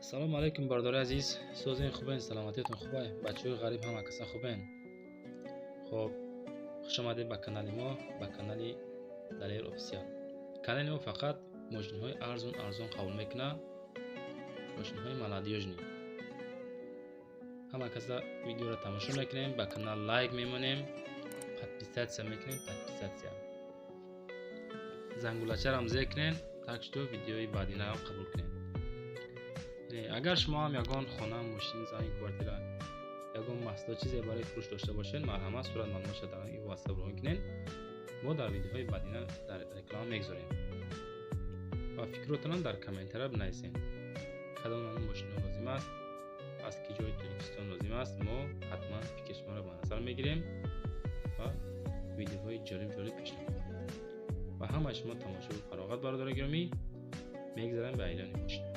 Салому алейкум, бародари азиз, созен, хубен, саломатиятон хубай, бачаҳои ғариб ҳама каса хубен. Хоб, хуш омадед ба канали мо, ба канали Далер Офисиал. Канали мо фақат мошинҳои арзон арзон қабул мекунад, мошинҳои молодёжный. Ҳама каса видеоро тамошо мекунем, ба канал лайк мемонем, подписаться мекунем, подписаться. Зангулачарам зер кунем, так что видеои баъдинаам қабул кунем. Агар шумо ҳам ягон хона, мошин, замин, квартира, ягон маҳсулот, чизе барои фурӯш дошта бошед, марҳамат, сурат маълумотша дар ватсап роҳӣ кунед. Мо дар видеоҳои баъдина дар реклама мегузорем ва фикротонам дар комментария бинависед, кадом намуд мошино лозим аст, аз ки ҷои Тоҷикистон лозим аст. Мо ҳатман фикри шуморо ба назар мегирем ва видеоҳои ҷолиб ҷолиб пешниҳод мекунем. Ва ҳамаи шумо тамошои фароғат, бародари гиромӣ. Мегзарем ба эълони мошин.